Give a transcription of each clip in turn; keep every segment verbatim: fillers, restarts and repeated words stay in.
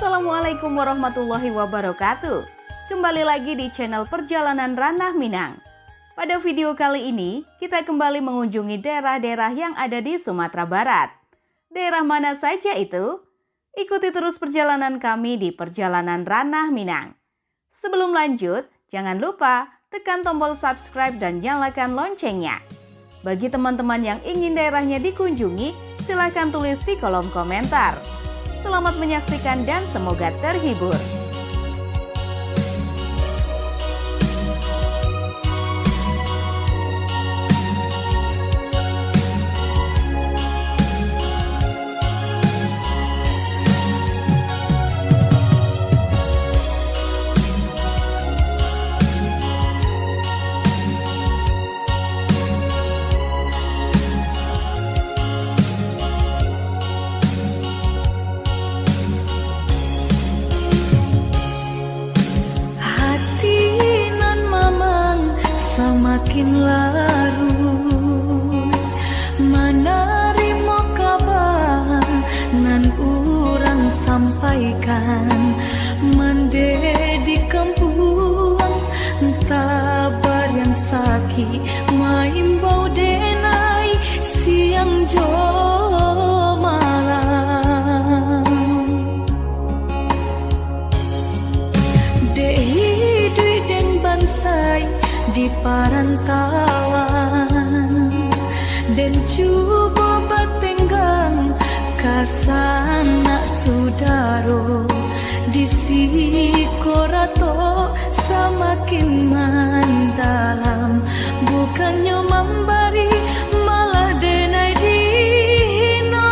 Assalamualaikum warahmatullahi wabarakatuh. Kembali lagi di channel Perjalanan Ranah Minang. Pada video kali ini, kita kembali mengunjungi daerah-daerah yang ada di Sumatera Barat. Daerah mana saja itu? Ikuti terus perjalanan kami di Perjalanan Ranah Minang. Sebelum lanjut, jangan lupa tekan tombol subscribe dan nyalakan loncengnya. Bagi teman-teman yang ingin daerahnya dikunjungi, silahkan tulis di kolom komentar. Selamat menyaksikan dan semoga terhibur. Hati nan mamang samakin laruih, manarimo kaba nan urang sampaikan. Mandeh di kampuang, tabariang sakik, maimbau denai siang jo malam. Dek iduik den bansai di parantauan, den cubo batenggang ka sanak sudaro. Di siko ratok samakin mandalam, bukannyo mambari, malah denai dihino.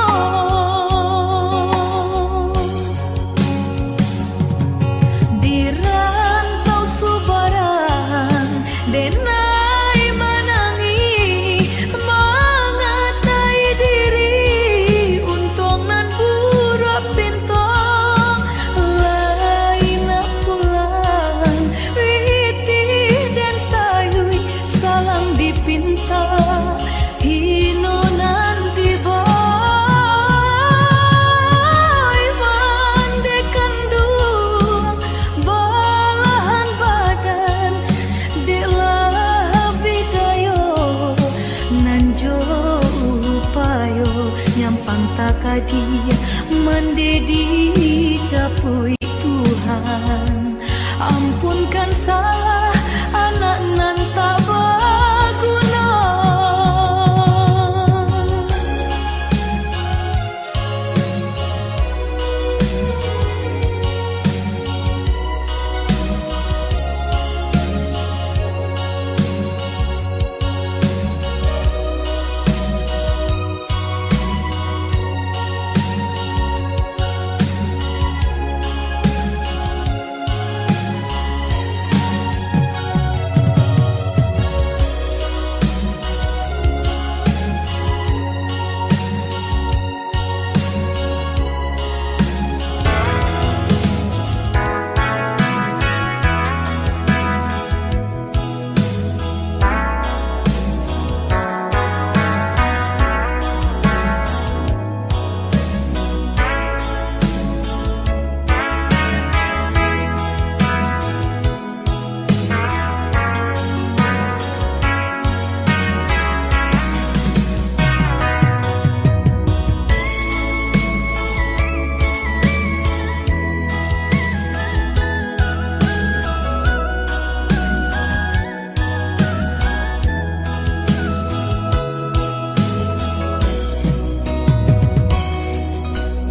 Di rantau subarang, denai manangih, mangatai diri, untuang nan buruak pinto, lai nak pulang, pitih den sayuik, salang dipinta. Hino nan tibo, iman dek kanduang, balahan badan dek lah bidayo, nan jo upayo nyampang takadi, mandeh dijapuik Tuhan. Ampunkan salah anak nan tak baguno.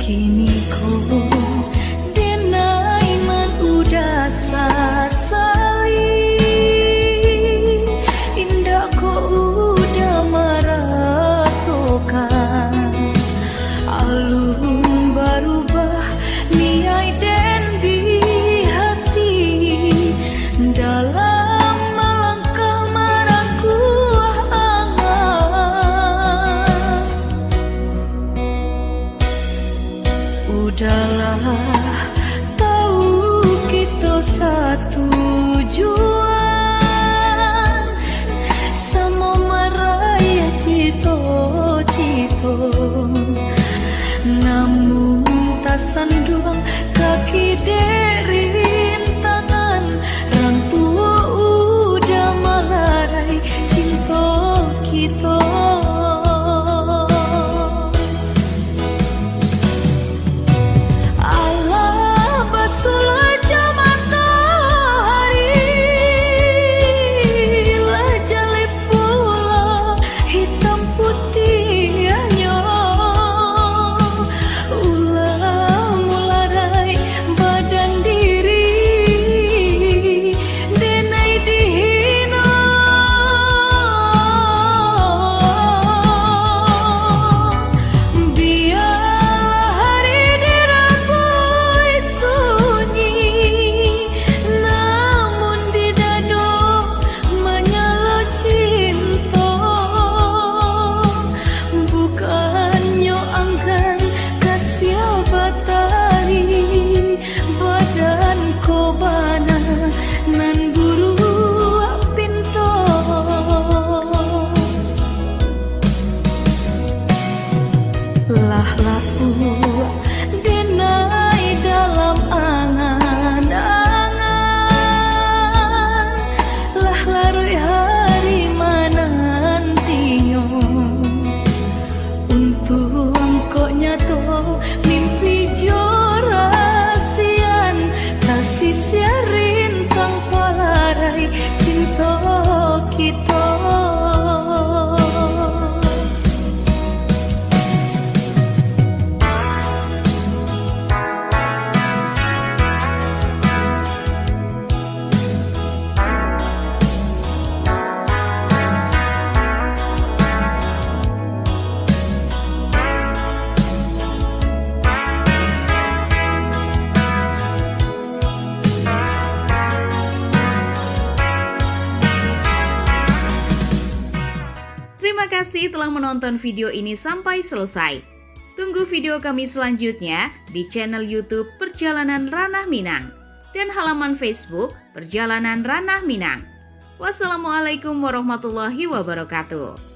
Kini ko denai man udah sasali, indak ko udah marasokan. Alun barubah niaik den di hati, dalam malangkah marakuah angan. Udahlah, tahu kito satujuan, samo maraiah cito-cito. Namun tasanduang kaki Terima kasih telah menonton video ini sampai selesai. Tunggu video kami selanjutnya di channel YouTube Perjalanan Ranah Minang dan halaman Facebook Perjalanan Ranah Minang. Wassalamualaikum warahmatullahi wabarakatuh.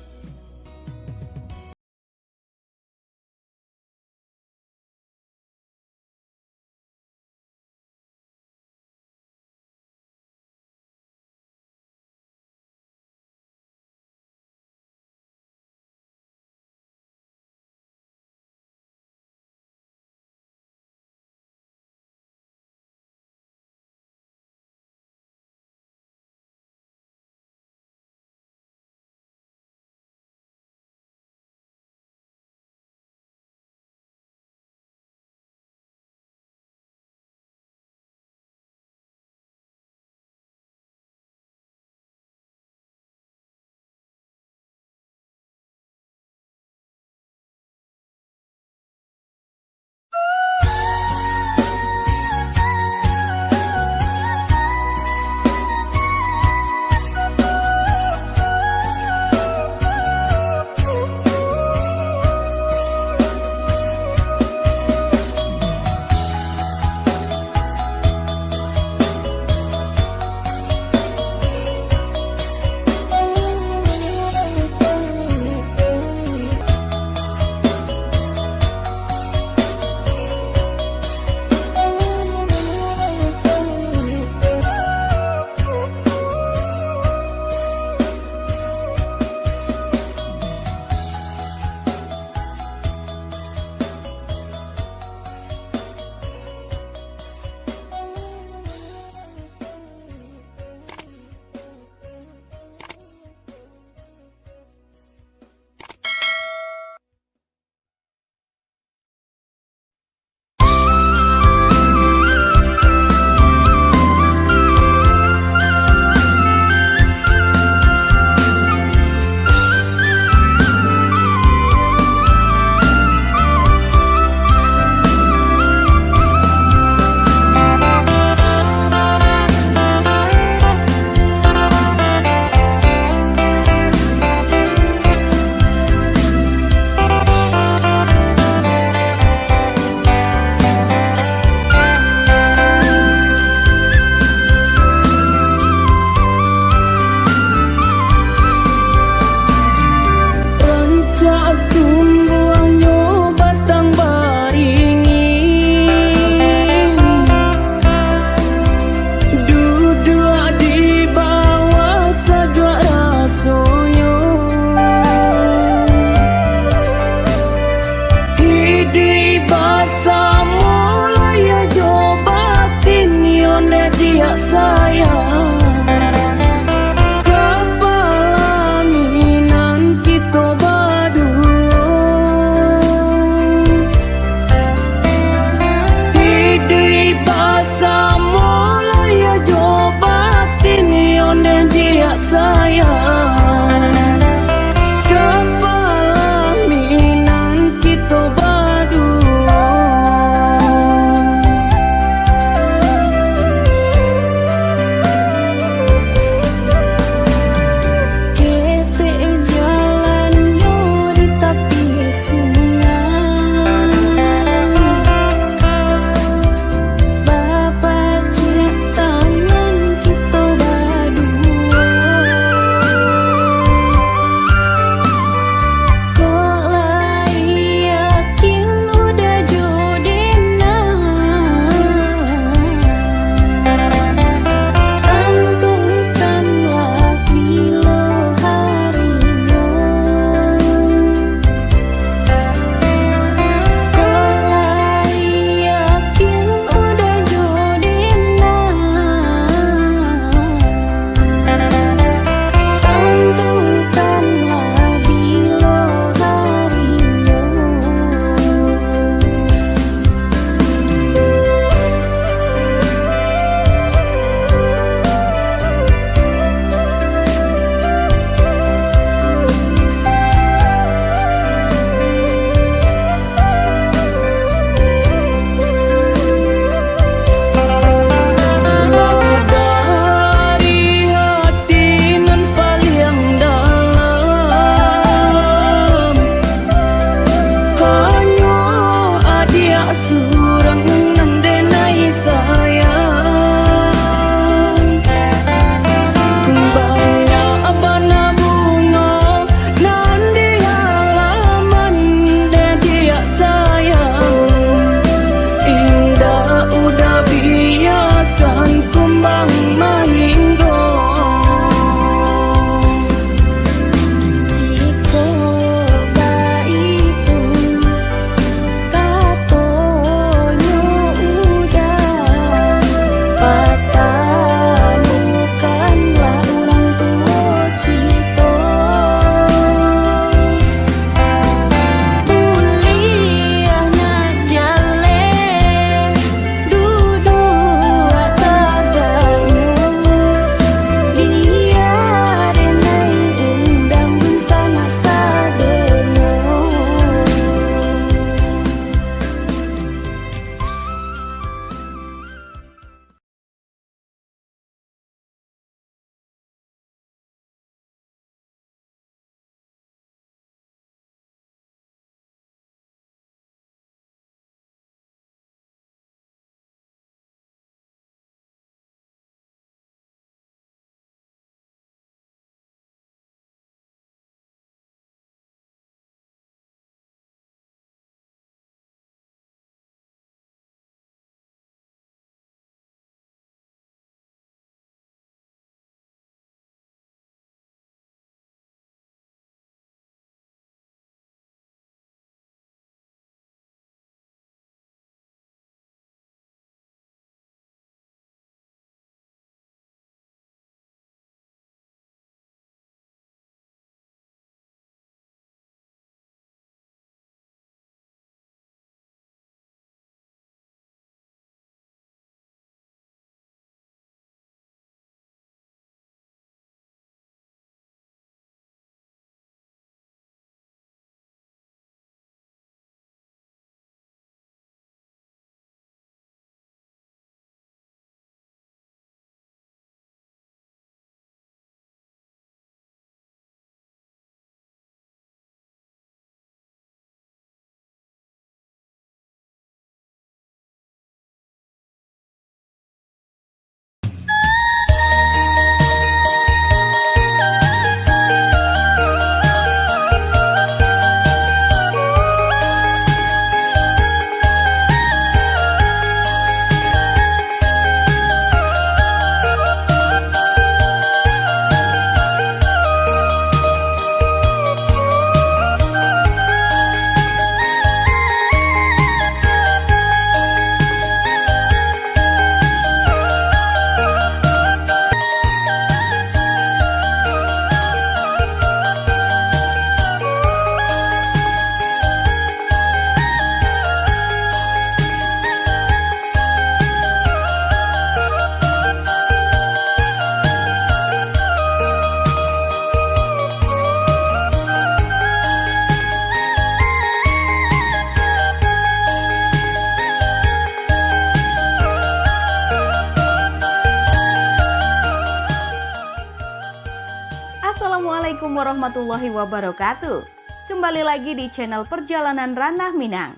warahmatullahi wabarakatuh. Kembali lagi di channel Perjalanan Ranah Minang.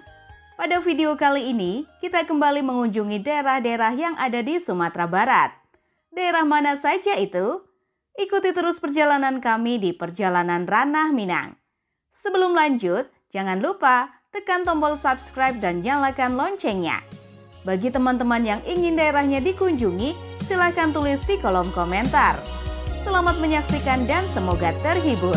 Pada video kali ini, kita kembali mengunjungi daerah-daerah yang ada di Sumatera Barat. Daerah mana saja itu? Ikuti terus perjalanan kami di Perjalanan Ranah Minang. Sebelum lanjut, jangan lupa tekan tombol subscribe dan nyalakan loncengnya. Bagi teman-teman yang ingin daerahnya dikunjungi, silahkan tulis di kolom komentar. Selamat menyaksikan dan semoga terhibur.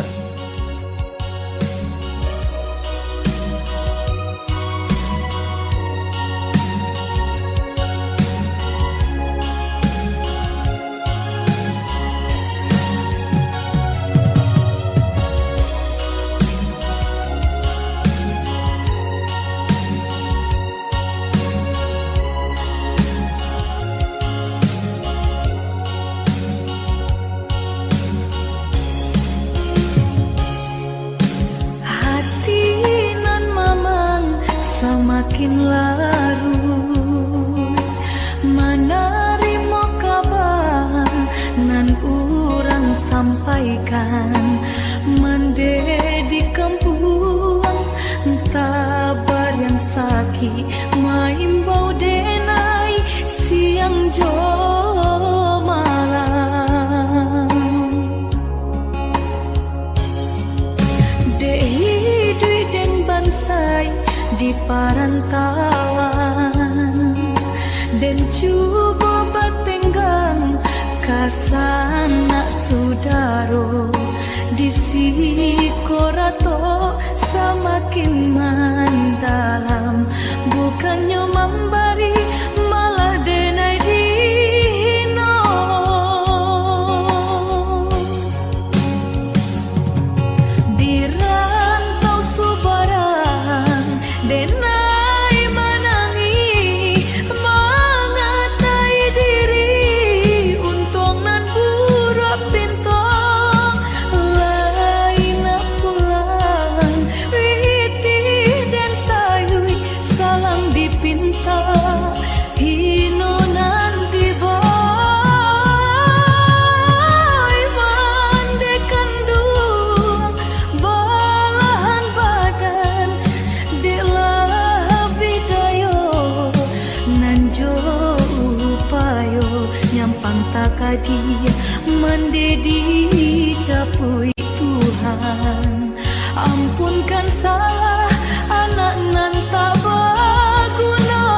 Hati nan mamang samakin laruih, manarimo kaba nan urang sampaikan. Mandeh di kampuang, tabarian sakik, maimbau denai siang jo malam. Dek iduik den bansai di parantauan, den cubo batenggang ka sanak sudaro. Di siko ratok samakin mandalam, bukannyo mambari, malah denai dihino. Di rantau subarang, denai manangih, mangatai diri, untuang nan buruak pinto, lai nak pulang, pitih den sayui, salang dipinta. Hino nan dibai, mandeh kanduang, balahan badan, dek lah bidayah, nan jo upayo, nyampang takadi, mandeh dijapuik Tuhan. Ampunkan salah anak nan tak baguno.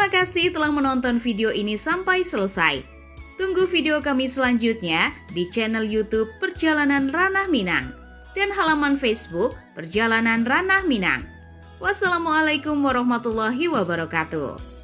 Terima kasih telah menonton video ini sampai selesai. Tunggu video kami selanjutnya di channel YouTube Perjalanan Ranah Minang dan halaman Facebook Perjalanan Ranah Minang. Wassalamualaikum warahmatullahi wabarakatuh.